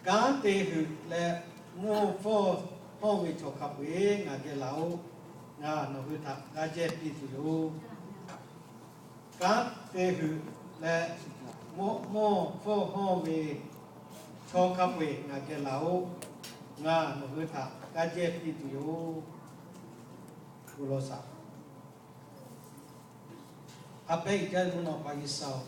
Kanˉ te heuˬ leh mvuhˇ hpfuhˇ hawˇ ve chaw hk'a peu-eˬ ngaˬ geh laˬ-oꞈ. Ngaˬ nawˬ hui htaꞈ g'aˇ jehˇ piˇ tuˬ yoˬ. Kanˉ te heuˬ leh mvuhˇ hpfuhˇ hawˇ ve chaw hk'a peu-eˬ ngaˬ geh laˬ-oꞈ. Ngaˬ nawˬ hui htaꞈ g'aˇ jehˇ piˇ tuˬ yoˬ. G'uiˬ lo shaˍ. Hk'a pehˉ iˍ jaˇ mvuhˇ naw pa G'uiˬ sha-oˬ,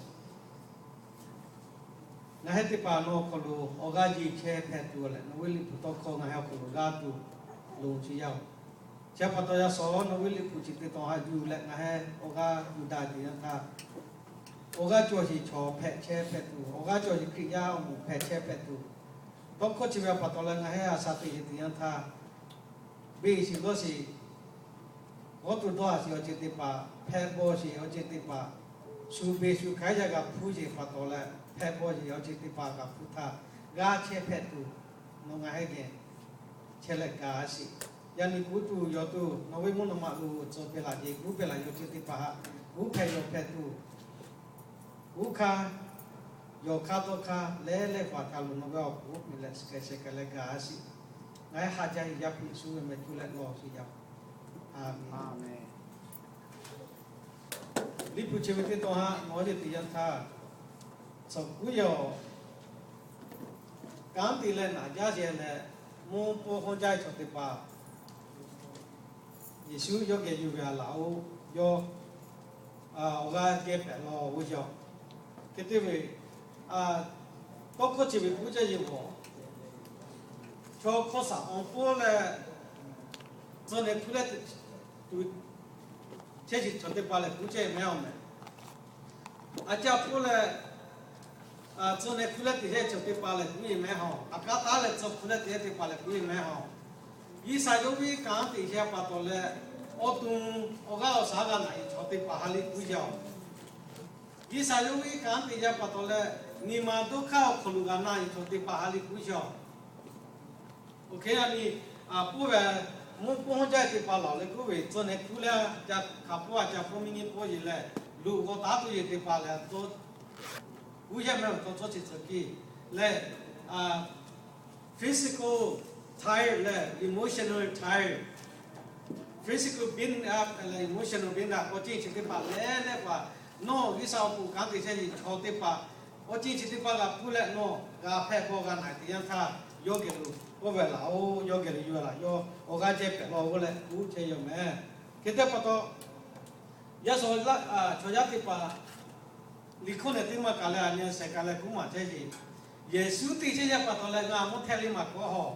ngaˬ hui teˇ hpaˍ nawˬ awˬ hk'aw lo awˬ g'aˇ jeˬ chehˇ hpehꞈ tuˬ leh, nawˬ ve liꞈ hpu tawˇ hkawˇ ngaˬ hui awˬ hk'aw lo g'aˇ tuˬ loˍ chi yaˇ-oˬ. Chi pa taw yaˇ shawˍ nawˬ ve liꞈ hpu chi teˇ tawn haꞈ yuˬ leh ngaˬ hui awˬ g'aˇ yuˬ daꞈ teˇ yanˇ htaˇ, awˬ g'aˇ cawˬ sheˍ chaw hpehꞈ chehˇ hpehꞈ tuˬ, awˬ g'aˇ cawˬ sheˍ Hkriꞈ yaˇ awˬ moˍ hpehꞈ chehˇ hpehꞈ tuˬ, tawˇ hkawˇ chi ve pa taw leh ngaˬ hui a sha teˇ yanˇ htaˇ, beˬ sheˍ dawˇ sheˍ, g'awˇ tuˬ dawˇ haˍ sheˍ awˬ ceuˬ teˇ hpaˍ, hpehꞈ bawˬ sheˍ awˬ ceuˬ teˇ hpaˍ, shu beˬ shu hkanˉ yaˇ g'a hpuˇ sheˍ pa taw leh, hpehꞈ bawˬ sheˍ awˬ ceuˬ teˇ hpaˍ g'a hpuˇ htaˇ, g'aˇ chehˇ hpehꞈ tuˬ nawˬ ngaˬ hui geh chehˇ leh gaˬ a sheˍ. Yaꞈ nyi kuˉ tuˬ yaw tuˬ nawˬ ve mvuhˇ naw ma lo tcuh hpehꞈ laˬ jeˬ, kuˉ hpehꞈ laˬ yaw ceuˬ teˇ hpaˍ haꞈ kuˉ hpehꞈ yaw hpehꞈ tuˬ, kuˉ hkaˇ, yawˬ hkaˇ tawˇ hkaˇ leh leh hpaˍ htaꞈ lo nawˬ ve awˬ hpfuhˇ miˬ leh shehˍ hk'e shehˍ hk'e leh gaˬ a sheˍ. Ngaˬ hui ha jaˇ ve Yaˇ hpu Yeˍsuˆ ve meh cuˇ leh lawˬ sheˍ yaˇ. Aˬ menˍ. Liꞈ hpu chi ve teˇ tawn haꞈ nawˬ ve teˇ yanˇ htaˇ, tcuh kuˉ yaw, kanˉ te leh naˍ jaˇ sheˍ leh, mvuhˇ hpfuhˇ hawˇ jaˇ ve chaw teˇ hpaˍ, Yeˍsuˆ yawˇ geh yuˬ ve a laˬ-oꞈ. Yawˇ awˬ g'aˇ jehˇ hpehꞈ law g'oˇ yaw. Hk'e te ve, tawˇ hkawˇ chi ve kuˉ jaˇ yeˬ g'awˬ, chaw hkawˇ shaˍ awˬ pfuhˇ leh tcuh neh hkuˇ leh tuˬ chehˇ sheˍ chaw teˇ hpaˍ lehˬ kuˉ chehˇ mehˉ awˬ meh. A caˇ pfuhˇ leh tcuh neh hkuˇ leh teꞈ chehˇ chaw teˇ hpaˍ lehˬ kuˉ yeˬ mehˉ hawˬ. A kaˉ taˉ leh tcuh hkuˇ leh teꞈ chehˇ teˇ hpaˍ lehˬ kuˉ yeˬ mehˉ hawˬ. G'uiˬ sha yawˇ ve kanˉ te chehˇ pa taw leh, awˬ to awˬ g'aˇ awˬ shaˉ g'a naꞈ yeˬ chaw teˇ hpaˍ ha lehˬ kuˉ yaw. G'uiˬ sha yawˇ ve kanˉ te chehˇ pa taw leh, nyi ma dawˇ hk'aˇ awˬ hk'aw lo g'a naꞈ yeˬ chaw teˇ hpaˍ ha lehˬ kuˉ yaw. Oˇ hk'e a nyi, a pfuhˇ ve, mvuhˇ hpfuhˇ hawˇ jaˇ teˇ hpaˍ lawˬ leh kuˉ ve tcuh neh hkuˇ leh, a ca hkaˍ pfuhˇ a ca pfuhˇ miˇ nyi pfuhˇ yeˬ leh, luˬ g'awˬ taˉ tuˬ yeˬ teˇ hpaˍ lehˬ, kuˉ yaˇ mehˉ awˬ taw tcuhˇ chi tcuh kiˇ leh, physical tired leh emotional tired, physical being up leh emotional being up awˬ ceuˬ chi teˇ hpaˍ leh leh paˍ, nawˬ G'uiˬ sha awˬ pon kanˉ te chehˇ yeˬ chaw teˇ hpaˍ, awˬ ceuˬ chi teˇ hpaˍ g'a pfuhˇ leh nawˬ g'a hpehꞈ bawˬ g'a naꞈ teˇ yanˇ htaˇ, yawˇ geh lo k'oˆ ve laˬ-oꞈ, yawˇ geh lo yuˬ ve laˬ, yawˇ awˬ g'aˇ jehˇ hpehꞈ law g'oˇ leh kuˉ chehˇ yaw meh. Hk'e te pa taw, yaˇ shawˍ chaw yaˇ teˇ hpaˍ liꞈ hkawˇ nehˬ teˇ maˇ kaꞈ leh a nyi shehˍ kaꞈ leh kuˉ maˬ chehˇ sheˍ. Yeˍsuˆ te chehˇ yaˇ pa taw leh ngaˬ mvuhˇ htehˆ liˇ maˍ kawˆ hawˬ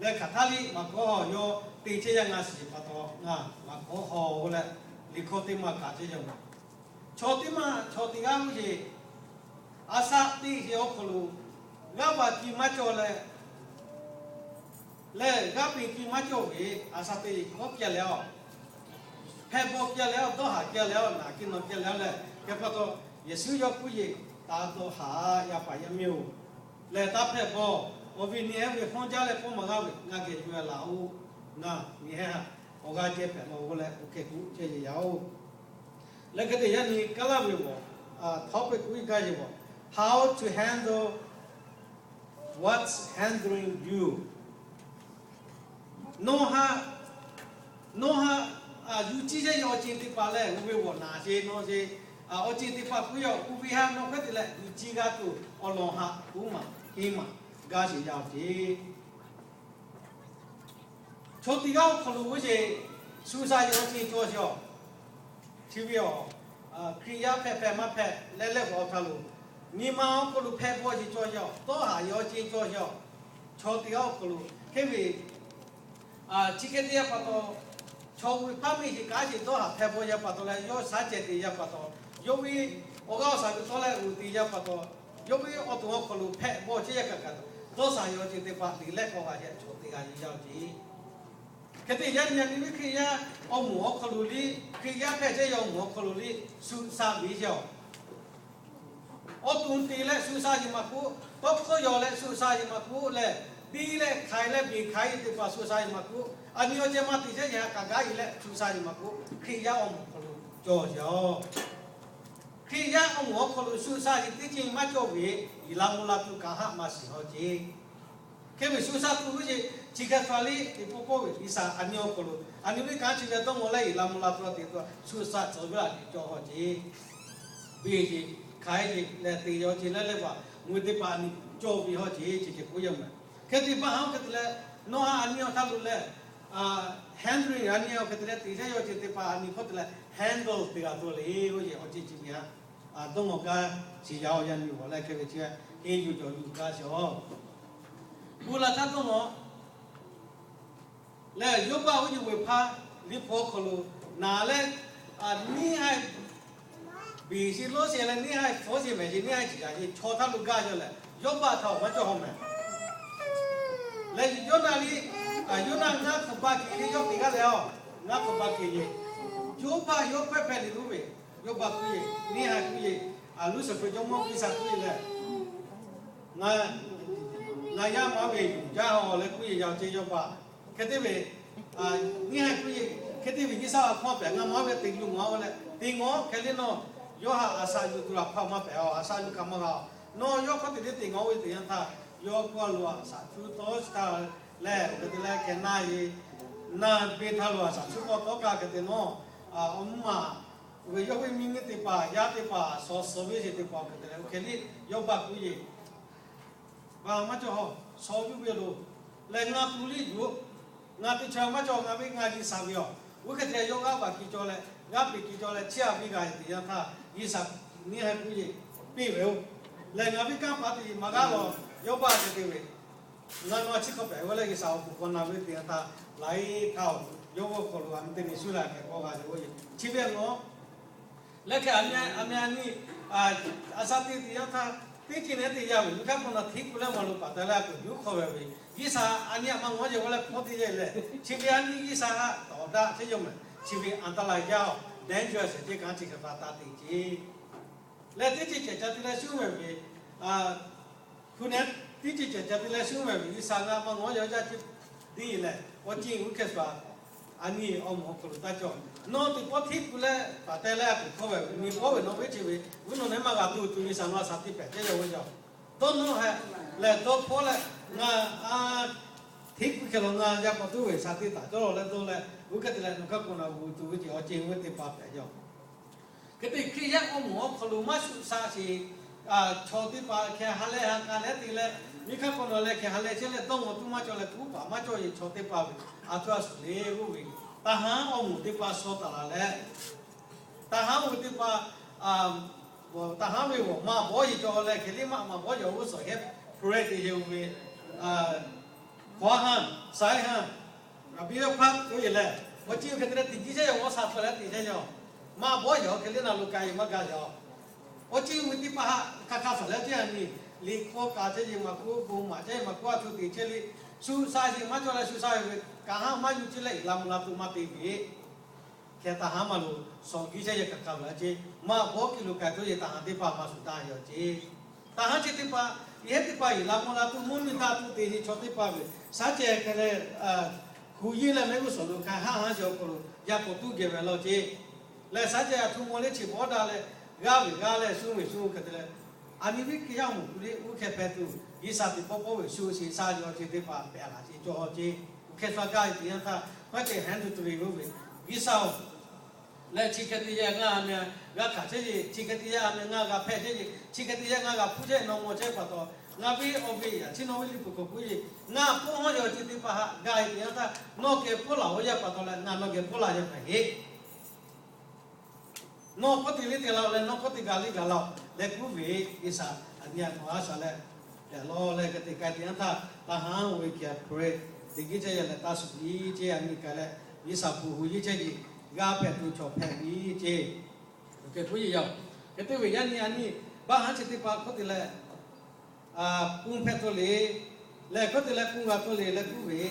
leh hk'aˬ htaˇ liˇ maˍ kawˆ hawˬ, yawˇ te chehˇ yaˇ ngaˬ shiˍ pa taw ngaˬ maˍ kawˆ hawˬ-oˬ leh, liꞈ hkawˇ teˇ maˇ kaꞈ chehˇ yaw meh. Chaw teˇ maˇ chaw teˇ g'aˇ g'uˇ sheˍ, a shaꞈ teꞈ sheˍ awˬ hk'aw lo g'aˇ va ki maˇ cawˬ leh, lehˬ g'aˇ peꞈ ki maˇ cawˬ ve, a shaꞈ teꞈ kawˆ keh leh-aˬ, hpehꞈ bawˬ keh leh-aˬ, dawˇ haˍ keh leh-aˬ, naˬ keh nawˬ keh leh-aˬ leh, hk'e pa taw Yeˍsuˆ yawˇ kuˉ yeˬ taˍ dawˇ haˍ yaˇ paˍ yaˇ miˇ-oˬ, lehˬ taˇ hpehꞈ bawˬ, awˬ viˉ nyi ehˉ ve hawˇ jaˇ leh pawˇ maˍ g'aˇ ve ngaˬ geh yuˬ-e laˬ-oꞈ, ngaˬ nyi hehˉ ha awˬ g'aˇ jehˇ hpehꞈ law g'oˇ leh oˇ hk'e kuˉ chehˇ yeˬ yaˇ-oˬ. Leh hk'e te yaˇ nyi kaˉ laˇ ve g'awˬ, htaoˉ pehˍ kuˉ iˉ gaˇ yeˬ g'awˬ, how to handle what's hindering you. Nawˬ ha, nawˬ ha yuˬ ciˇ chehˇ yaˇ awˬ ceuˬ teˇ hpaˍ lehˬ, g'uˇ ve g'awˬ naˍ sheˍ nawˬ sheˍ, awˬ ceuˬ teˇ hpaˍ kuˉ yaˇ g'uˇ ve ha nawˬ hk'e te leh yuˬ ciˇ g'aˇ tuˬ awˬ lawn ha kuˉ maˬ henˇ maˬ gaˇ sheˍ yaˇ awˬ ceuˬ. Chaw teˇ g'aˇ awˬ hk'aw lo g'uˇ sheˍ, shu sha yaˇ awˬ ceuˬ cawˬ sheˍ-aˬ. Chi ve-aˬ, Hkriꞈ yaˇ hpehꞈ hpehꞈ maˇ hpehꞈ leh leh k'awꞈ htaˇ lo, nyi ma awˬ hk'aw lo hpehꞈ bawˬ sheˍ cawˬ sheˍ-aˬ, dawˇ haˍ yaˇ awˬ ceuˬ cawˬ sheˍ-aˬ. Chaw teˇ g'aˇ awˬ hk'aw lo hk'e ve chi hk'e te yaˇ pa taw, chaw ve hpaˇ miˇ sheˍ kanˉ sheˍ dawˇ haˍ hpehꞈ bawˬ yaˇ pa taw leh, yawˇ shaˉ cehˬ te yaˇ pa taw, yawˇ ve awˬ g'aˇ awˬ shaˍ ve tawˇ leh uiˍ te yaˇ pa taw, yawˇ ve awˬ to awˬ hk'aw lo hpehꞈ bawˬ chehˇ yaˇ kaꞈ kaꞈ, dawˇ shaˍ yaˇ awˬ ceuˬ teˇ hpaˍ liꞈ leh k'awꞈ g'a yaˇ chaw teˇ g'aˇ yaˇ awˬ ceuˬ. Hk'e te yaˇ nyi nyi ve Hkriꞈ yaˇ awˬ moˍ awˬ hk'aw lo liˇ, Hkriꞈ yaˇ hpehꞈ chehˇ yaˇ awˬ moˍ awˬ hk'aw lo liˇ shu sha ve sheˍ-aˬ. Awˬ to te leh shu sha yeˬ maˇ k'oˆ, tawˇ hkawˇ yaw leh shu sha yeˬ maˇ k'oˆ leh, biˇ leh hk'aiˍ leh beˬ hk'aiˍ ve teˇ hpaˍ shu sha yeˬ maˇ k'oˆ, a nyi awˬ ceh maˇ te chehˇ yaˇ kaꞈ gaˇ yeˬ leh shu sha yeˬ maˇ k'oˆ, Hkriꞈ yaˇ awˬ moˍ awˬ hk'aw lo cawˬ sheˍ-aˬ. Hkriꞈ yaˇ awˬ moˍ awˬ hk'aw lo shu sha ve teˇ ceuˬ maˇ cawˬ ve, yiˍ la mvuh la tuˬ kaꞈ haˆ maˇ shiˍ haw ce. Hk'e ve shu sha tuˬ ve ce, chi hk'e hk'a liˇ teˇ pawˆ pawˆ ve G'uiˬsha a nyi awˬ hk'aw lo a nyi ve kanˉ chi ve dawˇ maw leh yiˍ la mvuh la tuˬ te tuˬ shu sha tcuh ve a liꞈ cawˬ haw ce. Beˬ ce, hk'aˬ hk'e ce leh te yaw ce leh leh paˍ mvuhˇ teˇ hpaˍ a nyi cawˬ ve haw ce, chi hk'e k'oˆ yaˇ mehˍ. Hk'e te baˆ haˉ hk'e te leh, nawˬ haꞈ a nyi awˬ htaˇ lo leh, handwriting a nyi awˬ hk'e te leh te yaˇ yaw ce teˇ hpaˍ a nyi hk'oˆ te leh handle te g'a tuˬ le, oˇ yehˬ awˬ ceuˬ chi ve haꞈ dawˇ maw gaˇ shiˍ yaˇ awˬ yaˇ nyi awˬ leh hk'e ve chi henˇ yuˬ cawˬ yuˬ gaˇ shiˍ awˬ. Bon laˬ htaˇ dawˇ maw leh, Yawˇbaˆ oˇ yehˬ ve hpaˇ liˇ hpu awˬ hk'aw lo naˍ leh, neˇ haiˬ beˬ sheˍ lawˇ sheˍ leh neˇ haiˬ hpfuhˇ sheˍ mehˍ sheˍ neˇ haiˬ ciˍ yaꞈ ce chaw htaˇ lo gaˇ yaw leh, Yawˇbaˆ htaꞈ awˬ maˇ cawˬ haw mehˍ. Leh Yoˇnaˆ liˇ, Yoˇnaˆ ngaˇ hk'awꞈ ba hk'e le yawˇ te g'aˇ leh a, ngaˇ hk'awꞈ ba hk'e le, Yawˇbaˆ yawˇ hpehˇ hpehˇ le lo ve, Yawˇbaˆ kuˇ yeˬ, neˇ haiˬ kuˇ yeˬ, Luˇsaˍhpaˍ jawˇmawˇ G'uiˬsha kuˇ yeˬ leh, ngaˬ yaˇ maˇ ve yuˬ jaˇ haw leh kuˇ yeˬ yaw ce Yawˇbaˆ. Hk'e te ve, neˇ haiˬ kuˇ yeˬ, hk'e te ve G'uiˬsha awˬ hkawˇ pehꞈ ngaˬ maˇ ve te yuˬ ngaˬ ve leh te ngaˬ hk'e le nawˬ, yawˇ haꞈ a shaꞈ yuˬ tuˬ laˬ hk'aˇ maˇ pehꞈ a, a shaꞈ yuˬ kaꞈ maˇ g'a. Nawˬ yawˇ hk'aw te le te ngaˬ ve teˇ yanˇ htaˇ, yawˇ hk'aw lo a shaꞈ cuˇ tawˇ chi htaˇ lehˬ, hk'e te leh hkeh naˇ yeˬ, naˇ beˇ htaˇ lo a shaꞈ cuˇ k'awꞈ tawˆ kaˇ hk'e te nawˬ, awˬ mvuhˇ maˬ ve yawˇ ve miˇ miˇ teˇ hpaˍ yaˇ teˇ hpaˍ shaw suh ve sheˍ teˇ hpaˍ hk'e te leh, oˇ hk'e le Yawˇbaˆ kuˇ yeˬ, baˬ maˇ cawˬ haw, shaw yuˬ ve lo, leh ngaˬ tuˬ liˇ yuˬ, ngaˬ teˇ chaw maˇ cawˬ, ngaˬ ve ngaˬ G'uiˬsha ve awˬ, oˇ hk'e te leh yawˇ g'aˇ baˬ ki cawˬ leh, g'aˇ peꞈ ki cawˬ leh, chi a ve g'a teˇ yanˇ htaˇ G'uiˬsha neˇ haiˬ kuˇ yeˬ piˇ ve oˇ, leh ngaˬ ve kanˇ paˍ teˇ maˇ g'a lawˬ, Yawˇbaˆ hk'e te ve, ngaˬ nawˬ a chi hk'aw pehꞈ ve leh G'uiˬsha awˬ bon hk'aw na ve teˇ yanˇ htaˇ, laiˉ htaˇ oˬ, yawˇ ve awˬ hk'aw lo a nyi teˇ nyi shu la hk'e k'awꞈ g'a ve oˇ yeˬ chi ve a ngaˬ leh hk'e a nyi, a nyi, a sha teˇ teˇ yanˇ htaˇ, teˇ ceuˬ nehˬ teˇ yanˇ ve nyi hk'aˇ hk'awꞈ nawˬ hteˇ kuˬ leh maˇ lo paˍ taˍ leh a kuˬ yuˬ hk'aw ve ve, G'uiˬsha a nyi a maˇ ngawˬ yehˬ g'a leh hpawˇ teˇ yehˬ leh, chi ve a nyi G'uiˬsha haꞈ tawˍ daꞈ chehˇ yaw mehˍ, chi ve anˍtaˍlaˍ yaˇ awˬ dangerous ceh kaꞈ chi hk'e htaꞈ taˇ te ce. Leh teˇ ceuˬ cehˬ ca te leh shu mehˍ ve, hku nehˬ teˇ ceuˬ cehˬ ca te leh shu mehˍ ve G'uiˬsha g'a maˇ ngawˬ yehˬ jaˇ ce, teˇ yehˬ leh awˬ ceuˬ uˉ hkeh shu a, a nyi awˬ moˍ awˬ hk'aw lo taˇ cawˬ. Nawˬ teˇ pawˆ hteˇ kuˬ leh paˍ taˍ leh a kuˬ hk'aw ve ve, miˬ pawˆ ve nawˬ ve chi ve, uˉ nawˬ nehˬ maˇ g'a tuˬ tuˬ G'uiˬsha nawˬ a shaꞈ teˇ pehˍ cehˇ yaw ve yaw. Dawˇ nawˇ hehꞈ lehˬ dawˇ hpawˇ leh ngaˬ a hteˇ kuˬ hkeh lawˬ ngaˬ yaˇ k'awꞈ tuˉ ve shaꞈ teˇ taˍ cawˇ leh dawˇ leh, uˉ hkeh te leh nawˬ hk'aˇ k'o na g'uˬ tuˬ ve ce awˬ ceuˬ ve teˇ hpaˍ hpehꞈ yaw. Hk'e te Hkriꞈ yaˇ awˬ moˍ awˬ hk'aw lo maˇ shuˍ sha sheˍ, chaw teˇ hpaˍ hkeh ha leh ha k'a leh te leh, miˬ hk'aˇ hk'awꞈ nawˬ leh hkeh ha leh chehˇ leh dawˇ maw tuˉ maˇ cawˬ leh kuˉ paˍ maˇ cawˬ yeˬ chaw teˇ hpaˍ ve a htoꞈ a shuˍ le g'oˇ ve, taˍ haˉ awˬ moˍ teˇ hpaˍ shaw taˍ laˬ leh, taˍ haˉ awˬ moˍ teˇ hpaˍ, taˍ haˉ ve g'awˬ maˇ bawˇ yeˬ cawˬ leh hkeh liˇ maˇ maˇ bawˇ yeˬ g'uˇ suhˍ hehˉ hpu reh te yeˬ ve, hkawˇ haˉ, saiˉ haˉ, a biˇ yaˇ hpaˇ k'oˆ yeˬ leh, awˬ ceuˬ hk'e te leh teꞈ jiˇ chehˇ yaw, awˬ shaˍ hpfuhˇ leh teꞈ chehˇ yaw, maˇ bawˇ yeˬ hkeh liˇ na lo ka yeˬ maˇ ga yaw. Awˬ ceuˬ ve teˇ hpaˍ haꞈ hk'a hk'a suhˍ leh teˇ a nyi, liꞈ hkawˇ ka chehˇ yeˬ maˇ k'oˆ, bon maˍ chehˇ yeˬ maˇ k'oˆ, a htoꞈ te chehˇ le, shu sha yeˬ maˇ cawˬ leh shu sha ve, kanˉ haˉ maˇ yuˬ chehˇ leh yiˍ la mvuh la tuˬ maˇ te ve hkeh taˍ haˉ maˇ lo, shawˍ giˇ chehˇ yehˬ hk'aˬ hk'aˬ ve a ce, maˇ bawˇ kiˇ lo k'ai tuˬ yeˬ taˍ haˉ teˇ hpaˍ maˇ shuˍ taˇ yaw ce. Taˍ haˉ chi teˇ hpaˍ, yehˬ teˇ hpaˍ yiˍ la mvuh la tuˬ mvuhˇ miˬ htaꞈ tuˬ te yeˬ chaw teˇ hpaˍ ve, shaˉ cehˬ hk'e leh, hku yeˬ leh mehˆ g'uˇ suhˍ lo hk'ai haˉ haˉ sheˍ awˬ hk'aw lo yaˇ k'awꞈ tuˉ geh ve law ce. Leh shaˉ cehˬ a htoꞈ maw le chi bawˇ daꞈ leh, g'aˇ ve g'aˇ leh shu ve shu hk'e te leh, a nyi viˉ hk'e yaˇ moˍ hpu le uˉ hkeh hpehꞈ tuˬ, G'uiˬsha teˇ pawˆ pawˆ ve shu sheˍ sha yaw ce teˇ hpaˍ pehꞈ laˬ ce cawˬ ce. Uˉ hkeh shu a gaˇ ve teˇ yanˇ htaˇ, hk'aˬ cehˬ henˇ tuˬ tuˬ ve g'oˇ ve, G'uiˬsha oˬ, leh chi hk'e te yaˇ ngaˬ a meh g'a hkanˍ chehˇ yeˬ, chi hk'e te yaˇ a meh ngaˬ g'a hpehꞈ chehˇ yeˬ, chi hk'e te yaˇ ngaˬ g'a hpuˇ chehˇ nawˬ mawˬ chehˇ pa taw, ngaˬ ve awˬ ve yaꞈ chi nawˬ ve liꞈ hpu k'awꞈ k'oˆ yeˬ, ngaˬ hpawˇ hawˉ yaw ce teˇ hpaˍ haꞈ gaˇ ve teˇ yanˇ htaˇ, nawˬ kehˬ hpawˇ laˬ oˇ yaˇ pa taw leh ngaˬ nawˬ kehˬ hpawˇ laˬ yaˇ hpehꞈ heˆ. Nawˬ hkawˇ te le te laˬ leh nawˬ hkawˇ te ga le ga laˬ leh k'oˆ ve, G'uiˬsha a nyi a htoꞈ a shaˍ leh, hpehꞈ law leh hk'e te k'ai teˇ yanˇ htaˇ, taˍ haˉ oˇ ve hkeh hpu reh teꞈ giˇ chehˇ yaˇ leh taˇ shuˍ piˇ ce a nyi k'ai leh, G'uiˬsha hpu hu yeˬ chehˇ yeˬ, g'a hpehꞈ tuˬ chaw hpehꞈ piˇ ce. Oˇ hkeh k'oˆ yeˬ yaˇ, hk'e te ve yaˇ nyi a nyi, baˆ haˉ chi teˇ hpaˍ hkawˇ te leh, pun hpehꞈ tuˬ le, leh hkawˇ te leh pun g'a tuˬ le leh k'oˆ ve,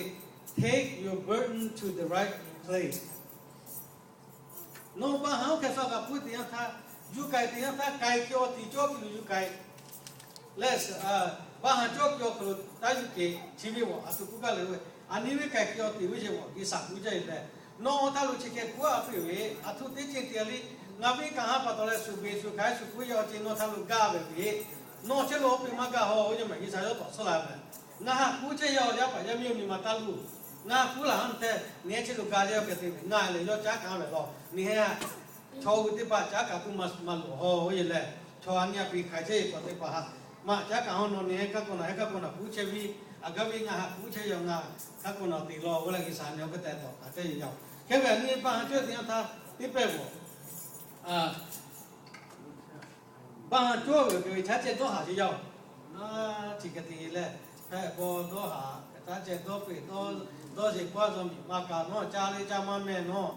take your burden to the right place. Nawˬ baˆ haˉ oˇ hkeh shu g'a hpuˇ teˇ yanˇ htaˇ, yuˬ k'ai teˇ yanˇ htaˇ k'ai ke awˬ tiˍ cawˇ ke lo yuˬ k'ai leh, baˆ haˉ cawˇ ke awˬ hk'aw lo taˇ yuˬ kehˬ chi ve awˬ a htoꞈ k'oˆ gaˇ le ve, a nyi ve k'ai ke awˬ tiˍ ve ce awˬ G'uiˬsha k'oˆ jaˇ ve leh, nawˬ awˬ htaˇ lo chi hkeh k'oˆ a hpehꞈ ve, a htoꞈ teˇ ceuˬ te a le, Ngaˬ ve kanˉ ha pa taw leh shuˍ beˬ shuˍ hk'aˬ shuˍ kuˉ yaˇ awˬ ceuˬ nawˬ htaꞈ lo gaˇ ve hk'e, nawˬ chehˇ lo oˇ ve maˇ gaˇ haw, oˇ yaˇ maˬ G'uiˬsha yawˇ tawꞈ suhˉ la mehˍ. Ngaˬ ha kuˉ chehˇ yaˇ awˬ yaˇ paˍ yaˇ miˇ oˇ miˬ ma taˇ luˬ. Ngaˬ ha kuˉ laˬ hanˉ hpehˇ, neˇ haiˬ chehˇ lo gaˇ yaˇ oˇ hk'e te ve, ngaˬ lehˬ yawˇ caˉ kaꞈ ve law, neˇ haiˬ chaw hui teˇ hpaˍ caˉ kaꞈ tuˬ maˇ luˬ haw, oˇ yehˬ lehˬ, chaw a nyi a piˍ hk'aiˬ chehˇ ve chaw teˇ hpaˍ haꞈ maꞈ caˉ kaꞈ haw, nawˬ neˇ haiˬ hk'a k'o naˬ haiˬ hk'a k'o naˬ kuˉ chehˇ ve, a gaˇ ve ngaˬ ha kuˉ chehˇ yaˇ ngaˬ hk'a k'o naˬ teꞈ law, oˇ leh G'uiˬsha nyi awˬ hk'e tehꞈ tawꞈ taˍ chehˇ ve yaˇ. Hk'e ve a nyi baˆ ha cawˇ teˇ yanˇ htaˇ teˇ pehˇ g'awˬ baˆ ha cawˇ ve awˬ ceuˬ ve caˉ ceh dawˇ haˍ ve yaˇ-oˬ, chi hk'e te leh, hpehꞈ paw dawˇ haˍ, caˉ ceh dawˇ peꞈ, dawˇ sheˍ paˇ, zuhꞈ miˬ maˇ kaꞈ nawˉ, caˇ le caˇ maˇ meh nawˉ,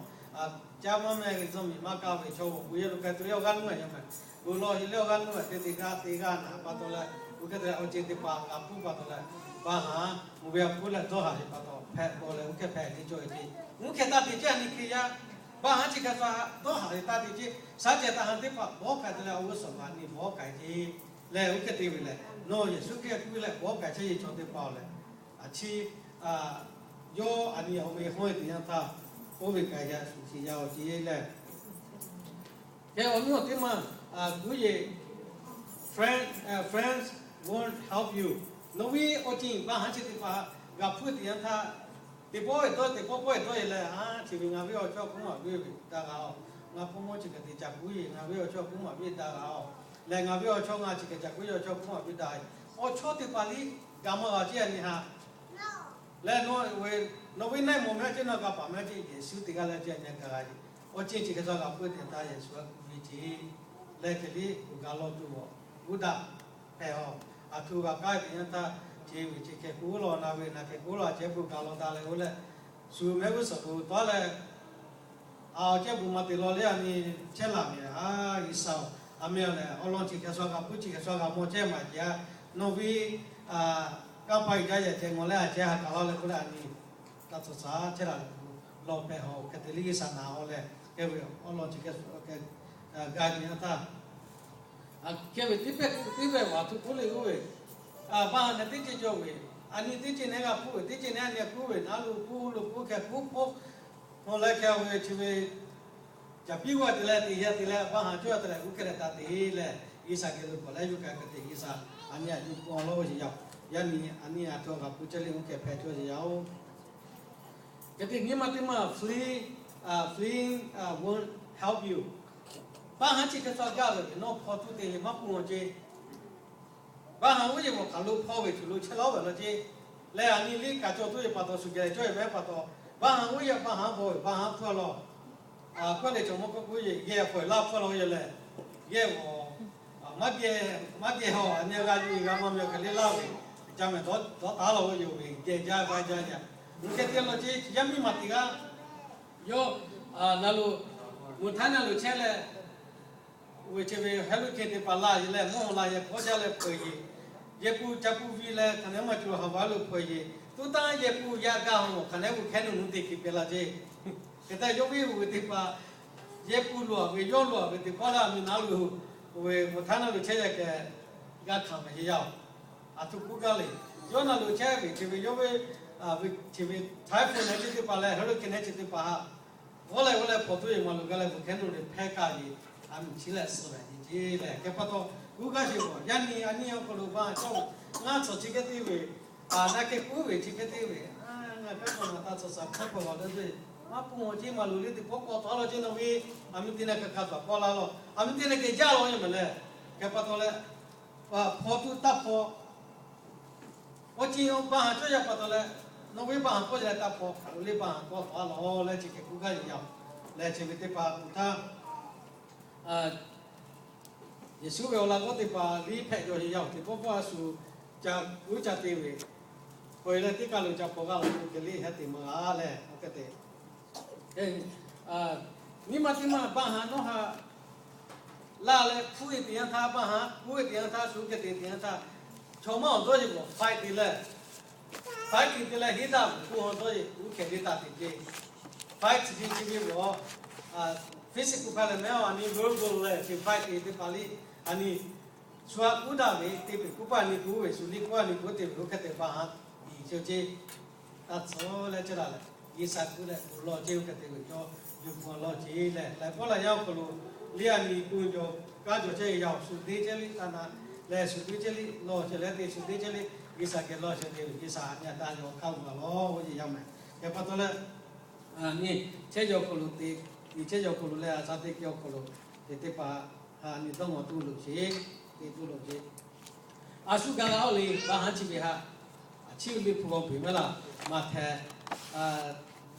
caˇ maˇ meh ve zuhꞈ miˬ maˇ kaꞈ ve chaw g'awˬ pu yehˬ lo k'ai tuˬ ve awˬ g'aˇ nuˇ ve yaˇ meh, g'uiˬ law heˍ leh awˬ g'aˇ nuˇ ve te te g'aˇ te g'aˇ naˍ pa taw leh, oˇ hk'e te leh awˬ ceuˬ teˇ hpaˍ g'a hpuˇ pa taw leh, baˆ ha mvuhˇ ve a hpuˇ leh dawˇ haˍ ve pa taw hpehꞈ paw leh oˇ hk'e hpehꞈ te cawˬ ve ce. Oˇ hk'e taˇ te ceh a nyi hk'e yaˇ, baˆ ha chi hk'e sha dawˇ haˍ ve taˇ te ceh, shaˉ ceh taˇ ha teˇ hpaˍ bawˉ k'ai te leh awˬ g'uˇ suhˍ g'aꞈ nyi bawˉ k'ai ce. Leh oˇ hk'e te ve lehˬ, nawˬ Yeˍsuˆ Hkriꞈ k'oˆ leh bawˉ k'ai chehˇ ve chaw teˇ hpaˍ-oˬ lehˬ, a chi yawˇ a nyi awˬ ve hawˉ e teˇ yanˇ htaˇ, oˇ ve kaꞈ yaꞈ shuˍ shiˍ yaˇ awˬ ce leh, hk'e awˬ nuˇ awˬ teˇ maˇ kuˉ yeˬ, friend, friends won't help you. Nawˬ ve awˬ ceuˬ baˆ ha chi teˇ hpaˍ g'a hpuˇ teˇ yanˇ htaˇ, teˇ pawˆ ve dawˇ, teˇ pawˆ pawˆ ve dawˇ e leh, a chi ve ngaˬ ve awˬ chawˇ kuˉ maˍ ve daꞈ g'a-oˬ, ngaˬ hpu mawˇ chi kaꞈ teˇ caꞈ kuˉ yeˬ ngaˬ ve awˬ chawˇ kuˉ maˍ ve daꞈ g'a-oˬ, leh ngaˬ ve awˬ chawˇ ngaˬ chi kaꞈ caꞈ kuˉ yeˬ awˬ chawˇ kuˉ maˍ ve daꞈ. Awˬ chawˇ teˇ hpaˍ liˇ gaˬ maˇ g'a ce a nyi ha. Leh nawˬ ve naˆ mawˬ meh ce, nawˬ g'a paˍ meh ce, Yeˍsuˆ teˇ g'aˇ leh ce a nyi kaꞈ g'a ce. Awˬ ceuˬ chi hk'e sha g'a hpuˇ teˇ yanˇ htaˇ Yeˍsuˆ a kuˉ ve ce. Leh hk'e liˇ kuˬ gaˬ law tuˬ awˬ, Buddha hpehꞈ a, a htoꞈ g'a k'ai teˇ yanˇ htaˇ, ce ve ce hk'e k'oˆ law na ve, na hk'e k'oˆ law a ceh kuˬ gaˬ law daꞈ leh oˇ leh, shu mehˆ g'uˇ suhˍ kuˬ taˉ leh, a awˬ ceh kuˬ maˇ te law leh a nyi chehˇ laˬ ve, a G'uiˬsha-oˬ, a meh lehˬ awˬ lawn chi hk'e sha g'a hpuˇ chi hk'e sha g'a mawˬ chehˇ maˍ ce a. Nawˬ ve kanˇ paˆ jaˇ yaꞈ ceh ngawˬ leh a ceh ha kaˬ laˇ leh k'oˆ leh a nyi taˇ tcuh shaˍ chehˇ laˬ leh, law hpehꞈ haw hk'e te liˇ G'uiˬsha naˍ haw leh, hk'e ve awˬ lawn chi hk'e g'a nyi a htaˇ, hk'e ve teˇ pehˇ k'o teˇ pehˇ a htoꞈ k'oˆ le k'oˆ ve, baˆ ha neh teˇ ceuˬ cawˬ ve, a nyi teˇ ceuˬ neh g'a hpuˇ ve, teˇ ceuˬ neh a nyi k'oˆ ve, naˉ lo k'oˆ lo k'oˆ hk'e k'oˆ hpawˇ, nawˬ leh hk'e ve chi ve caꞈ piˇ g'aˇ te leh teˇ yanˇ te leh baˆ ha cawˇ te leh g'uˇ hkeh leh taˇ te leh, G'uiˬsha geh lo k'awꞈ leh yuˬ k'ai hk'e te G'uiˬsha a nyi a yuˬ pon lawˇ ve yaˇ-oˬ. Yaˇ nyi a nyi a htoꞈ g'a hpuˇ chehˇ le g'uˇ hkeh hpehꞈ cawˇ ve yaˇ-oˬ. Hk'e te nyi ma teˇ maˇ fleeing, fleeing won't help you. Baˆ ha chi hk'e sha gaˇ ve nawˬ hpaw tuˬ te ve maˇ pun-oˬ ce. Baˆ ha uˉ yehˬ mawˬ hk'aˬ lo hpaw ve tuˬ lo chehˇ lawˉ ve law ce. Leh a nyi liˇ kaꞈ cawˬ tuˬ ve pa taw, shu geh cawˇ ve mehˉ pa taw, baˆ ha uˉ yehˬ baˆ ha bawˬ ve baˆ ha hpfuhˇ law. Kawˇ leh cawˬ mawˇ k'oˆ k'oˆ yeˬ geh hpaw laˇ hpfuhˇ law ve yoˬ leh, geh maˇ geh, maˇ geh haw a nyi g'a yuˬ g'a maˇ meh hk'e le laˇ ve, ca meh dawˇ taˉ law ve yoˬ ve geh jaˇ va jaˇ yaꞈ. Nyi hk'e te law ce, yaˇ miˇ maˬ teˇ g'aˇ yawˇ na lo, mvuhˇ htaˇ na lo chehˇ leh, oˇ ve chi ve heh luˇ hkeh teˇ hpaˍ laˇ yeˬ leh mvuhˇ la yehˬ hkawˇ jaˇ leh hpeuꞈ yeˬ. Yehˬ pun ca pun vi leh hk'aˬ nehˉ maˇ cawˬ haˍ va lo hpeuꞈ yeˬ. Tuˉ tanˇ yehˬ pun yaˇ gaˇ haw mawˬ hk'aˬ nehˉ gu hkehˉ nuˬ nuˇ te hkiˬ pehˍ la ce. Hk'e te yawˇ ve oˇ ve teˇ hpaˍ yehˬ pun loˍ ve yawˇ loˍ ve teˇ hpaˍ laˇ mi na lo, oˇ ve mvuhˇ htaˇ na lo chehˇ yaꞈ kehˬ g'a hkanˍ ve yaˇ-oˬ. A htoꞈ k'oˆ gaˇ le. Yawˇ na lo chehˇ ve chi ve yawˇ ve, chi ve htaiˇ hpu nehˉ chi teˇ hpaˍ leh heh luˇ hkeh nehˉ chi teˇ hpaˍ haꞈ g'awˇ leh g'awˇ leh hpaw tuˬ yeˬ maˍ lo gaˇ leh bvuhˬ hkehˉ nuˬ le hpehˇ kaˇ yeˬ. A miˬ chi leh suh ve nyi ce leh hk'e pa taw, g'uˇ gaˇ sheˍ k'awꞈ yaˇ nyi a nyi awˬ hk'aw lo ba cawˇ ve, ngaˬ tcuhˬ chi hk'e te ve, a na hk'e k'oˆ ve chi hk'e te ve, ngaˬ hk'e k'awꞈ na taˇ tcuhˬ shaˍ hk'a k'awꞈ g'awˬ le ve, maˇ pun-oˬ ce maˍ loˍ le teˇ pawˆ k'awꞈ taˉ law ce nawˬ ve, a miˬ te na hk'aˬ hk'a tawˍ paw la law, a miˬ te na geh jaˇ law ve yoˬ mehˍ leh, hk'e pa taw leh, hpaw tuˬ taˇ hpaw Awˬ ceuˬ awˬ baˆ haˍ cawˇ yaˇ pa taw leh, nawˬ ve baˆ haˍ k'awˇ leh taˇ hpaw, hk'aˬ lo le baˆ haˍ k'awˇ taˍ laˇ leh chi hk'e k'oˆ gaˇ ve yaˇ-oˬ. Leh chi ve teˇ hpaˍ hpu htaˇ, Yeˍsuˆ ve awˬ laꞈ g'awˇ teˇ hpaˍ liˇ hpehꞈ cawˬ ve yaˇ-oˬ. Teˇ pawˆ pawˆ a shu ca uˉ ca te ve, hk'aˬ leh teˇ kaˬ lo ca hpaw g'a law k'o, hk'e le heh te maˇ g'a leh, oˇ hk'e te nyi ma teˇ maˇ baˆ haˍ nawˉ haꞈ laˇ leh hpuˇ ve teˇ yanˇ htaˇ, baˆ haˍ hpuˇ ve teˇ yanˇ htaˇ, shu hk'e te teˇ yanˇ htaˇ, chaw maˇ awˬ dawˇ yeˬ k'awꞈ fight te leh, fight te leh heˆ daꞈ ve k'o, awˬ dawˇ yeˬ k'oˆ hkeh le taˍ te ce. Fight chi ve chi ve g'awˬ, physical fight leh mehˉ a nyi verbal leh chi fight te teˇ hpaˍ le, a nyi shu aꞈ k'oˆ daꞈ ve te peuˬ k'oˆ paˇ a nyi k'oˆ ve, shu liˇ k'oˆ a nyi k'oˆ te ve, oˇ hk'e te baˆ haˍ tiˍ ce ce. Taˇ tcuhˉ leh chehˇ daꞈ leh, G'uiˬsha kuiˬ leh kuˬ law ce, oˇ hk'e te ve cawˇ yuˬ pon law ce leh, laiˬ pawˆ laiˬ yaˇ awˬ hk'aw lo Liˇ a nyi tuˬ jaw kaˉ jaw chehˇ ve yaˇ-oˬ, shu deˇ chehˇ liˇ taˇ na leh, shu deˇ chehˇ liˇ lawˬ sheh leh te, shu deˇ chehˇ liˇ G'uiˬsha geh lawˬ sheh te ve, G'uiˬsha a nyi a taˇ yaw hk'aˇ g'a lawˬ oˇ ve yaˇ mehˍ. Yaꞈ pa taw leh, nyi chehˇ yaw hk'aw lo te, nyi chehˇ yaw hk'aw lo leh a sha teˇ hkui awˬ hk'aw lo te teˇ hpaˍ, a nyi dawˇ nawˬ tuˬ loˬ sheˍ, te tuˬ loˬ sheˍ. A shu gaˬ la oˇ le, ba haˉ chi ve haꞈ, a chi ve liꞈ hpu g'aw peˬ maˇ laˬ, Maꞈhtehˍ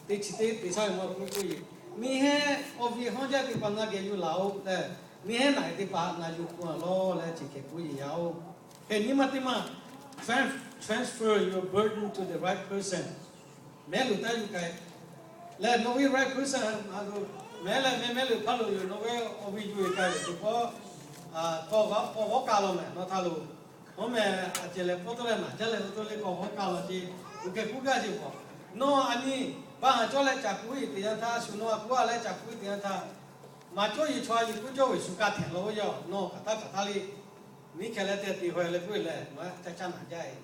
teˇ chi teˇ te shaˉ ve maˇ k'oˆ k'oˆ yeˬ, miˬ hehˉ awˬ viˉ hawˉ jaˇ teˇ hpaˍ ngaˬ geh yuˬ laˬ-oꞈ tehꞈ, miˬ hehˉ naˬ e teˇ hpaˍ ngaˬ yuˬ k'oˆ a lawˬ leh chi hk'e k'oˆ yeˬ yaˇ-oˬ. Hk'e nyi ma teˇ maˇ, transfer your burden to the right person. Mehˉ luˬ taˇ yuˬ k'ai leh nawˬ ve right person, mehˉ leh mehˉ mehˉ luˬ hpaˇ lo yoˬ, nawˬ ve awˬ viˉ yuˬ e k'ai ve teˇ pawˆ, k'awꞈ g'awˇ kaˇ law mehˍ nawˬ htaˇ lo. Oˇ mehˍ a cehˬ leh pawˇ tawˆ leh naˬ jaˇ leh oˇ tawˆ le k'awꞈ g'awˇ kaˇ law ce, uˬ hk'e k'oˆ gaˇ sheˍ k'o, nawˬ a nyi ba haˍ cawˇ leh caˬ k'oˆ e teˇ yanˇ htaˇ, shu nawˬ a k'oˆ a leh caˬ k'oˆ e teˇ yanˇ htaˇ, maˍ cawˇ yeˬ chaw a yeˬ k'oˆ cawˇ ve shu ka hteꞈ law oˇ yaˇ, nawˬ hk'aˬ htaˇ hk'aˬ htaˇ le, miˉ hkeh leh te te haw leh k'oˆ e leh, nawˬ a caˇ caˇ naˬ jaˇ e.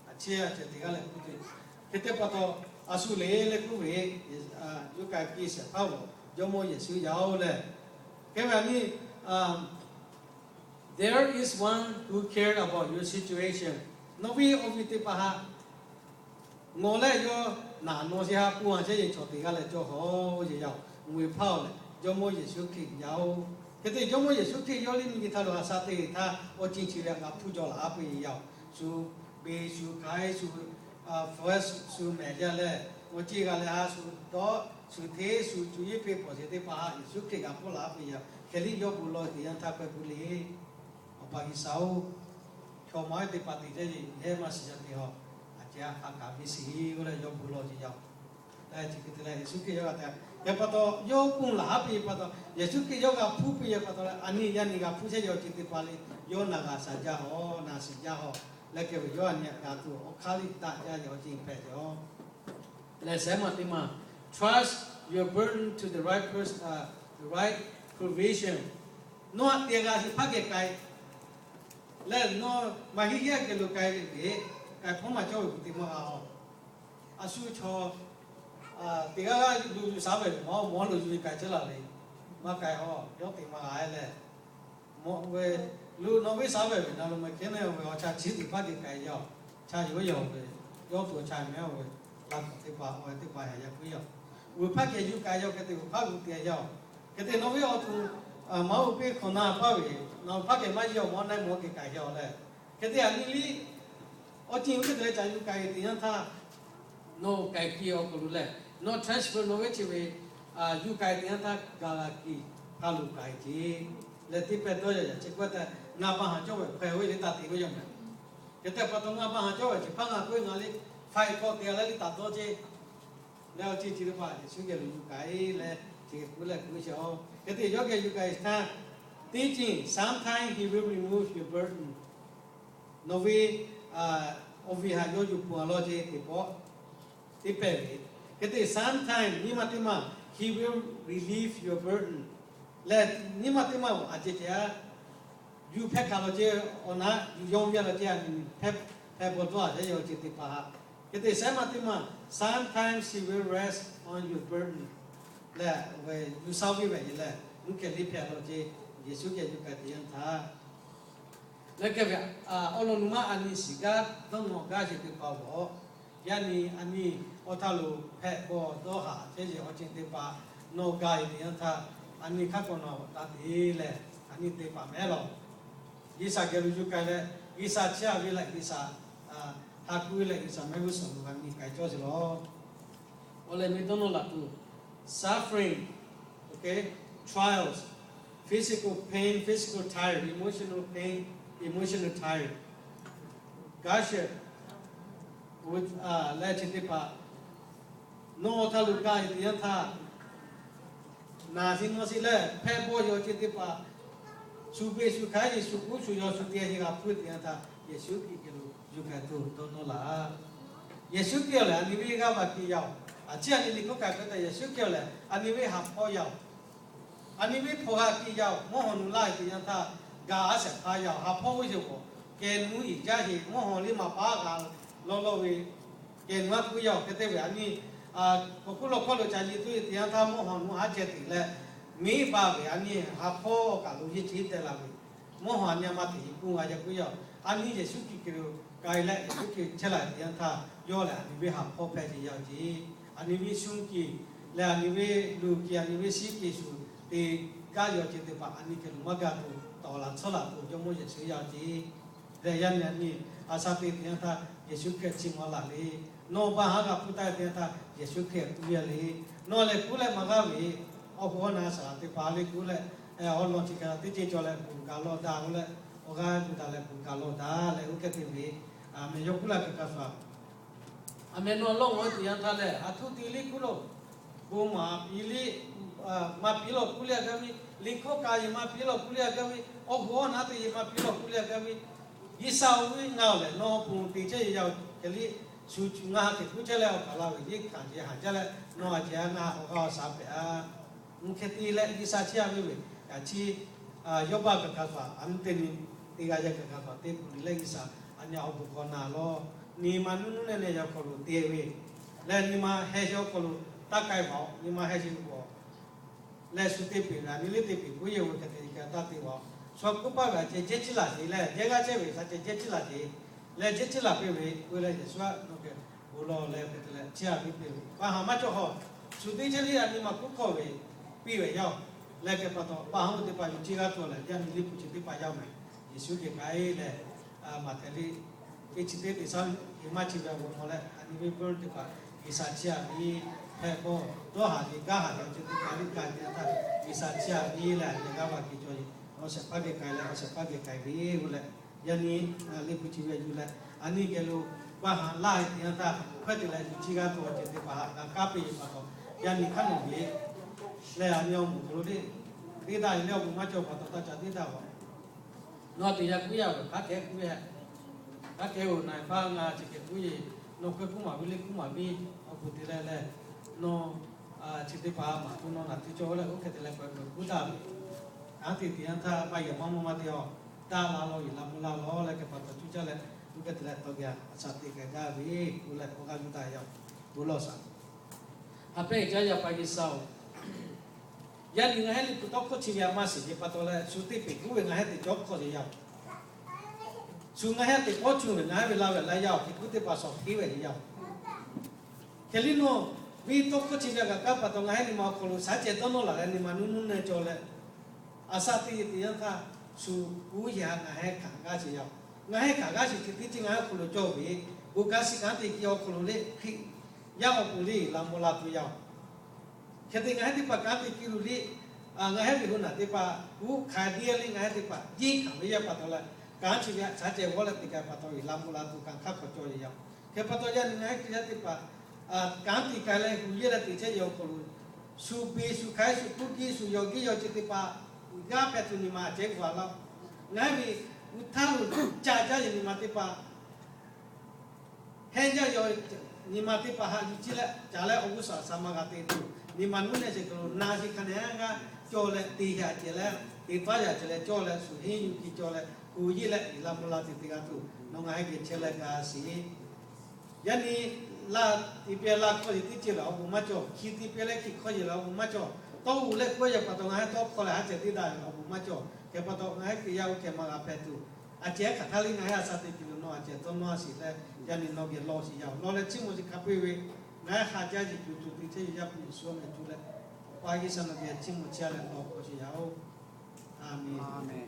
A ciˉ a cehˬ teˇ g'aˇ leh k'oˆ te, hk'e te pa taw, a shu le leh k'oˆ ve, yuˬ k'ai piˇ shehˍ hpaˇ g'awˬ Jawˇmawˇ Yeˍsuˆ yaˇ-oˬ leh, hk'e ve a nyi, there is one who care about your situation. Nawˬ ve awˬ viˉ teˇ hpaˍ haꞈ ngawˬ leh yawˇ naˬ nawˬ sheˍ haꞈ pun a chehˇ yeˬ chaw teˇ g'aˇ leh cawˇ haw yeˬ yaˇ-oˬ, uˬ ve hpaˇ-oˬ leh Jawˇmawˇ Yeˍsuˆ Hkriꞈ yaˇ-oˬ. Hk'e te Jawˇmawˇ Yeˍsuˆ Hkriꞈ yawˇ liˇ miˬ nyi htaˇ lo a sha teˇ g'aˇ htaˇ awˬ ceuˬ chi ve g'a hpuˇ jaw laˬ a peuˬ yeˬ yaˇ-oˬ. Shu beˬ shu hk'aiˉ shu first shu mehˍ jaˇ leh, awˬ ceuˬ g'a leh a shu dawˇ shu hteˇ shu cuˇ yiˉ peˇ pawˍ sheˍ teˇ hpaˍ haꞈ Yeˍsuˆ Hkriꞈ g'a hpuˇ laˬ a peuˬ yaˇ. Hk'e liˇ yawˇ bon lawˬ teˇ yanˇ htaˇ hk'a gu le, Awˬ pa G'uiˬsha-oˬ, chaw maˇ heˆ teˇ hpaˍ te jaˇ yeˬ, yehˇ maˇ shiˍ yaˇ te haw, a cehˬ a hk'aˬ kaꞈ viˇ shiˍ-e oˇ leh yawˇ bon lawˬ yeˬ yaˇ-oˬ. Leh chi hk'e te leh Yeˍsuˆ Hkriꞈ yawˇ g'a te, yaꞈ pa taw yawˇ ponˬ laˬ haˉ piˇ pa taw, Yeˍsuˆ Hkriꞈ yawˇ g'a hpuˇ piˇ yaˇ pa taw leh a nyi yaˇ nyi g'a hpuˇ chehˇ yaˇ awˬ ceuˬ teˇ hpaˍ le, yawˇ naˬ g'a shaˍ jaˇ haw, naˬ shiˍ jaˇ haw, leh kehˬ ve yawˇ a nyi g'a tuˬ awˬ hk'aˇ liˇ taˆ jaˇ yaˇ awˬ ceuˬ hpehꞈ yaˇ-oˬ. Leh shehˍ maˬ teˇ maˬ, trust your burden to the right person, the right provision. Nawˬ haꞈ te g'a sheˍ hpaˇ geh k'ai leh, nawˬ maˇ heˆ heˆ geh lo k'ai ve, k'ai hpawˇ maˇ cawˇ ve k'o te maˇ g'a-oˬ. A shu chaw teˇ g'aˇ g'aˇ lo yuˬ shaˉ ve maˇ mawˬ lo yuˬ ve k'ai chehˇ laˬ le, maˇ k'ai-oˬ, yawˇ te maˇ g'a-e leh, mawˬ ve, lo nawˬ ve shaˉ ve ve na lo maˇ kehˉ neˇ ve awˬ cha chi teˇ hpaˇ geh k'ai yaˇ-oˬ. Cha yoˬ yaˇ-oˬ ve, yawˇ tuˬ awˬ cha mehˍ-oˬ ve, laꞈ k'awꞈ teˇ hpaˍ awˬ e teˇ hpaˍ yaꞈ yaꞈ puiˉ yaˇ-oˬ. G'uiˬ hpaˇ geh yuˬ k'ai yaˇ hk'e te g'uiˬ hpaˇ g'uiˬ te yaˇ-oˬ. Hk'e te nawˬ ve awˬ tuˬ maˇ oˇ piˇ hk'awꞈ na hpaˇ ve, nawˬ hpaˇ geh maˇ yeˇ awˬ mawˇ na mawˇ geh k'ai yaˇ-oˬ leh, hk'e te a nyi liˇ awˬ ceuˬ oˇ hk'e te leh ca yuˬ k'ai ve teˇ yanˇ htaˇ, nawˬ k'ai piˇ awˬ hk'aw lo leh, nawˬ transfer nawˬ ve chi ve yuˬ k'ai teˇ yanˇ htaˇ gaˬ la kiˬ hk'a lo k'ai ce. Leh teˇ pehˇ dawˇ yaꞈ yaꞈ chi k'oˆ taˇ, ngaˬ ba haˍ cawˇ ve hk'a ve le taˇ te ve yaˇ mehˍ. Hk'e te pa taw ngaˬ ba haˍ cawˇ ve chi hpaˇ ngaˬ k'oˆ ve ngaˬ le, hpaiˍ hk'awꞈ te a leh liˇ taˍ dawˇ ce. Leh awˬ ceuˬ chi teˇ hpaˍ Yeˍsuˆ geh lo yuˬ k'ai leh, chi hk'e k'oˆ leh k'oˆ ve sheˍ-oˬ. Hk'e te yawˇ geh yuˬ k'ai htaˇ, teˇ ceuˬ, sometimes he will remove your burden. Nawˬ ve awˬ viˉ haꞈ yawˇ yuˬ peuˬ a law ce teˇ pawˆ, teˇ pehˇ ve. Hk'e te sometimes nyi ma teˇ maˬ he will relieve your burden. Leh nyi ma teˇ maˬ a ceh ceh a yuˬ hpehˇ hk'a law ce, awˬ na yuˬ yawˇ ve a law ce a nyi hpehˇ, hpehˇ bawˬ dawˇ a yaˇ yaˇ awˬ ceuˬ teˇ hpaˍ haꞈ. Hk'e te shehˍ maˬ teˇ maˬ, sometimes he will rest on your burden. Leh ve yuˬ shaˉ viˇ ve yeˬ leh, mvuhˇ hkeh liˇ hpehˇ law ce, Yeˍsuˆ geh yuˬ k'ai teˇ yanˇ htaˇ leh kehˬ ve awˬ lawn nu maˇ a nyi shiˍ gaˇ dawˇ nawˬ gaˇ sheˍ teˇ hpaˍ-oˬ. Yaˇ nyi a nyi awˬ htaˇ lo hpehꞈ bawˬ dawˇ haꞈ chehˇ yeˬ awˬ ceuˬ teˇ hpaˍ nawˬ gaˬ e teˇ yanˇ htaˇ, a nyi hk'aˇ k'awꞈ nawˬ taˇ te leh, a nyi teˇ hpaˍ mehˉ lawˬ. G'uiˬsha geh lo yuˬ k'ai leh, G'uiˬsha chiˇ a ve leh G'uiˬsha ha ku ve leh G'uiˬsha mehˆ g'uˇ suhˍ lo g'a nyi k'ai cawˇ sheˍ lawˬ. Awˬ leh mi dawˇ nawˇ laꞈ tuˬ, suffering, okay, trials, physical pain, physical tired, emotional pain, emotional tired, gaˇ shehˍ leh chi teˇ hpaˍ nawˬ htaˇ lo gaˬ e teˇ yanˇ htaˇ, naˬ shiˍ nawˬ shiˍ leh hpehˇ bawˬ yeˬ awˬ ceuˬ teˇ hpaˍ, shu beˬ shu hk'aˉ yeˬ shu k'oˆ shu yaw shu te a yeˬ g'a hpuˇ teˇ yanˇ htaˇ, Yeˍsuˆ Hkriꞈ geh lo yuˬ k'ai tuˬ dawˇ nawˇ laꞈ. Yeˍsuˆ Hkriꞈ lehˬ a nyi ve g'aˇ va hkiˇ yaˇ-oˬ. A ciˉ a nyi liꞈ hkawˇ k'ai hk'e te Yeˍsuˆ Hkriꞈ lehˬ a nyi ve haˍ hpawˇ yaˇ-oˬ. A nyi ve hpawˇ g'a hkiˇ yaˇ-oˬ. Mvuhˇ haw nu laˇ e teˇ yanˇ htaˇ, gaˬ a shehˍ hpaˇ yaˇ-oˬ. Haˍ hpawˇ g'uˇ sheˍ k'o, kehˬ nu iˍ jaˇ sheˍ, mvuhˇ haw liˇ maˍ paˉ g'a lawˇ lawˇ ve kehˬ nu aˉ hkuiˉ yaˇ-oˬ. Hk'e te ve a nyi k'awꞈ hkuˆ lawˬ hkawˇ lo ca nyi tuˬ e teˇ yanˇ htaˇ mvuhˇ haw nu haˉ ceh teꞈ leh, miˉ baˬ ve a nyi ha hpawˇ kaꞈ lo yeˇ ceˇ tehꞈ la ve, mvuhˇ haw a nyi a ma teꞈ e k'oˆ g'a jaˇ k'oˆ yaˇ. A nyi Yeˍsuˆ Hkriꞈ kehˬ lo k'ai leh Yeˍsuˆ Hkriꞈ chehˇ la ve teˇ yanˇ htaˇ, yawˇ lehˬ a nyi ve ha hpawˇ hpehꞈ ce yaˇ ceˇ. A nyi ve shu kiˬ leh a nyi ve luˬ kiˬ a nyi ve shiˉ kiˬ shuˍ te gaˇ yaw ce teˇ hpaˍ a nyi hkeh lo maˇ gaˇ tuˬ tawˍ laˬ tsuhˇ laˬ tuˬ Jawˇmawˇ Yeˍsuˆ yaˇ ceˇ. Leh yaˇ nyi a nyi a sha te teˇ yanˇ htaˇ Yeˍsuˆ Hkriꞈ chi maw laˬ le. Nawˬ baˬ haˉ g'a hpuˇ taˍ ve teˇ yanˇ htaˇ Yeˍsuˆ Hkriꞈ k'oˆ yaˇ le. Nawˬ lehˬ kuˉ leh maˇ g'aˇ ve, awˬ hoˉ awˬ na shaˍ teˇ hpaˍ le kuˉ leh, awˬ lawn chi kaꞈ teˇ ceuˬ cawˬ leh bvuhꞈ gaˬ lawˬ daꞈ leh, awˬ g'aˇ gu daꞈ leh bvuhꞈ gaˬ lawˬ daꞈ leh oˇ hkeh te ve, a meh yawˇ kuˉ la kaꞈ kaꞈ shuˍ a meh nawˬ lawˇ mawˬ ve teˇ yanˇ htaˇ lehˬ, a htoꞈ te liˇ kuˉ lo, bon maˍ piˇ liˇ, maˇ piˇ lawˬ kuˉ liˇ a gaˇ ve, liꞈ hkawˇ kaꞈ yehˬ maˇ piˇ lawˬ kuˉ liˇ a gaˇ ve, awˬ hoˉ awˬ na teˇ yehˬ maˇ piˇ lawˬ kuˉ liˇ a gaˇ ve, G'uiˬsha oˇ ve ngaˬ lehˬ nawˬ awˬ pon te chehˇ ve yaˇ hkeh liˇ, shu ngaˬ ha teꞈ kuˉ chehˇ leh awˬ kaˍ la ve liˇ hkanˍ ce haˍ jaˇ leh nawˬ a ce a ngaˬ awˬ g'aˇ awˬ shaˍ hpehꞈ a. Mvuhˇ hkeh te leh G'uiˬsha chehˇ a ve ve, yaꞈ chi yawˇ baˆ kaꞈ kaꞈ shuˍ a, a nyi teˇ nyi teˇ g'aˇ yaˇ kaꞈ kaꞈ shuˍ a teˇ pu liˇ leh G'uiˬsha a nyi awˬ bon hk'aw na lawˬ. Nyi ma nuˇ nuˇ nehˬ nehˬ yaꞈ hk'aw lo te ve leh nyi ma heh sheˍ awˬ hk'aw lo taˇ k'ai vaꞈ, nyi ma heh sheˍ vaꞈ leh shu teˇ peꞈ ve a nyi liˇ teˇ peꞈ k'oˆ yehˬ ve hk'e te kaꞈ taˇ te vaꞈ. Shu a k'oˆ paˇ ve a ceh jehˇ ciˉ laˬ sheˍ leh jehˇ g'aˇ chehˇ ve sha ceh jehˇ ciˉ laˬ sheˍ leh jehˇ ciˉ laˬ piˇ ve k'oˆ leh Yeˍsuˆ a nawˬ geh bon lawˬ leh hk'e te leh chehˇ a piˇ piˇ ve pa haˍ maˇ cawˬ hawˬ. Shu teˇ chehˇ liˇ a nyi ma k'oˆ hkawˇ ve piˇ ve yaˇ leh hk'e pa taw pa haˉ teˇ hpaˍ yuˬ ciˇ g'aˇ tuˬ leh yaˇ nyi liˇ hpu chi teˇ hpaˍ yaˇ meh Yeˍsuˆ geh k'ai leh, maˍ hkeh liˇ teˇ chi teˇ teꞈ shaˉ hiˍ maˇ chi ve awˬ bon hk'aw leh a nyi ve pawˇ teˇ hpaˍ G'uiˬsha chehˇ a ve hpehꞈ k'o, dawˇ haˍ ve gaˇ haˍ ve awˬ ceuˬ teˇ hpaˍ liˇ k'ai ve a htaˇ G'uiˬsha chehˇ a ve leh a nyi g'aˇ va keu cawˬ ve, awˬ shehˍ hpaˇ geh k'ai leh awˬ shehˍ hpaˇ geh k'ai ve k'oˆ leh, yaˇ nyi liˇ hpu chi ve yuˬ leh a nyi geh lo pa haˍ laˇ ve teˇ yanˇ htaˇ hkawehˇ te leh yuˬ ciˇ g'aˇ tuˬ awˬ ceuˬ teˇ hpaˍ g'a kaˉ piˇ ve pa taw, yaˇ nyi hk'aˇ nawˬ ve leh a nyi awˬ moˍ hk'aw lo le, teˇ daꞈ ve leh awˬ bon maˇ cawˬ pa taw taˇ ca teˇ daꞈ a. Nawˬ teˇ yanˇ k'oˆ yaˇ ve hk'aˇ kehˉ k'oˆ ve, hk'aˇ kehˉ oˬ na e paˇ ngaˬ chi hkeh k'oˆ ve, nawˬ hkawehˇ kuˉ maˍ ve le kuˉ maˍ ve awˬ bon te leh leh, nawˬ chi teˇ hpaˍ maˍ tuˬ nawˬ naˬ te cawˬ leh oˇ hk'e te leh k'awꞈ kuˉ daꞈ ve, kanˉ te teˇ yanˇ htaˇ maˇ yehˬ maˇ mvuhˇ maˇ te a, daꞈ la lawˬ, yeˬ la mvuh la lawˬ leh hk'e pa taw cuˇ caˇ leh, oˇ hk'e te leh tawˇ geh a shaꞈ teꞈ k'ai gaˇ ve k'oˆ leh k'awꞈ g'a yuˬ taˍ yaˇ bon lawˬ shaˍ. Haꞈ pehnˇ jaˇ yaˇ paˍ G'uiˬsha oˬ, yaˇ nyi ngaˬ hehˉ liˇ hpu tawˇ hkawˇ chi ve a maˇ shiˍ ve pa taw leh shu teˇ peꞈ kuˉ ve ngaˬ hehˉ teꞈ cawˇ hkawˇ ve yaˇ oˬ, shu ngaˬ hehˉ teꞈ pawˇ cuˇ ve ngaˬ hehˉ ve la ve laˇ yaˇ oˬ, hk'e kuˉ teˇ hpaˍ shawˍ hteˇ ve yaˇ oˬ. Hk'e liˇ nawˬ ve tawˇ hkawˇ chi ve a kaꞈ kaˉ pa taw ngaˬ hehˉ nyi ma awˬ hk'aw lo shaˉ ceh dawˇ nawˇ laˬ leh nyi ma nuˇ nuˇ nehˬ cawˬ leh, a shaꞈ teˇ yehˬ teˇ yanˇ htaˇ shu kuˉ yehˬ a ngaˬ hehˉ hkanˍ g'aˇ sheˍ yaˇ oˬ. Ngaˬ hehˉ hkanˍ g'aˇ sheˍ chi teˇ ceuˬ ngaˬ hehˉ awˬ hk'aw lo cawˬ ve, bon kanˉ shiˍ kanˉ te kiˇ awˬ hk'aw lo le hk'e yaˇ awˬ pon le laꞈ mawˬ la tuˬ yaˇ oˬ. Hk'e te ngaˬ hehˉ teˇ hpaˍ kanˉ te kiˇ lo le, ngaˬ hehˉ ve hu naˬ teˇ hpaˍ kuˉ hkanˍ deˇ le ngaˬ hehˉ teˇ hpaˍ jiˇ hkanˍ ve yaˇ pa taw leh, kanˉ chi ve a shaˉ ceh g'awˇ leh teꞈ k'ai pa taw ve laꞈ mawˬ la tuˬ kanˉ hk'aˇ hk'aw cawˬ ve yaˇ oˬ. Hk'e pa taw yaˇ nyi ngaˬ hehˉ Hkriꞈ yaˇ teˇ hpaˍ kanˉ te k'ai leh hu yeˇ leh teꞈ chehˇ ve awˬ hk'aw lo, shu beˬ shu hk'aiˉ shu kuˇ giˇ shu yaw giˇ yaw ceuˬ teˇ hpaˍ g'aˇ hpehꞈ tuˬ nyi ma a ceh g'aˇ laˇ. Ngaˬ hehˉ ve uˉ htaˇ lo caˇ jaˇ ve nyi ma teˇ hpaˍ hehˉ jaˇ yaw nyi ma teˇ hpaˍ haꞈ yuˬ ciˇ leh caˍ leh awˬ g'uˇ suhˍ a sha ma g'a te tuˬ, nyi ma nuˇ nehˬ sheˍ hk'aw lo na sheˍ hkanˍ nehˬ g'aˇ cawˬ leh te yaꞈ ceh leh, te taˉ yaꞈ ceh leh cawˬ leh shu henˇ yuˬ kiˇ cawˬ leh hu yeˇ leh laꞈ mawˬ la tuˬ teꞈ g'a tuˬ nawˬ ngaˬ hehˉ geh chehˇ leh g'a sheˍ. Yaˇ nyi laˇ te pehˇ laˇ hkawˇ yeˬ teˇ ceuˬ lehˬ awˬ bon maˇ cawˬ. Hkiˇ te pehˇ leh hkiˇ hkawˇ yeˬ lehˬ awˬ bon maˇ cawˬ. Tawˇ uˬ leh k'oˆ yaˇ pa taw ngaˬ hehˉ tawˇ hkawˇ leh haˉ ceh teˇ daꞈ ve awˬ bon maˇ cawˬ. Hk'e pa taw ngaˬ hehˉ Hkriꞈ yaˇ oˇ hkeh ma g'a hpehꞈ tuˬ, a ceh hk'aˬ htaˇ le ngaˬ hehˉ a sha te kiˬ lo nawˬ a ceh tawˇ nawˇ a shiˍ leh, yaˇ nyi nawˬ geh lawˬ shiˍ yaˇ oˬ. Lawˬ leh chiˇ mvuh chi hk'a peu-eˬ ve ngaˬ hehˉ ha jaˇ yeˬ tuˬ tuˬ te chehˇ ve Yaˇ hpu Yeˍsuˆ awˬ meh tuˬ leh, Awˬ pa G'uiˬsha nawˬ geh chiˇ mvuh chehˇ leh lawˬ k'awꞈ shiˍ yaˇ oˬ. A menˬ.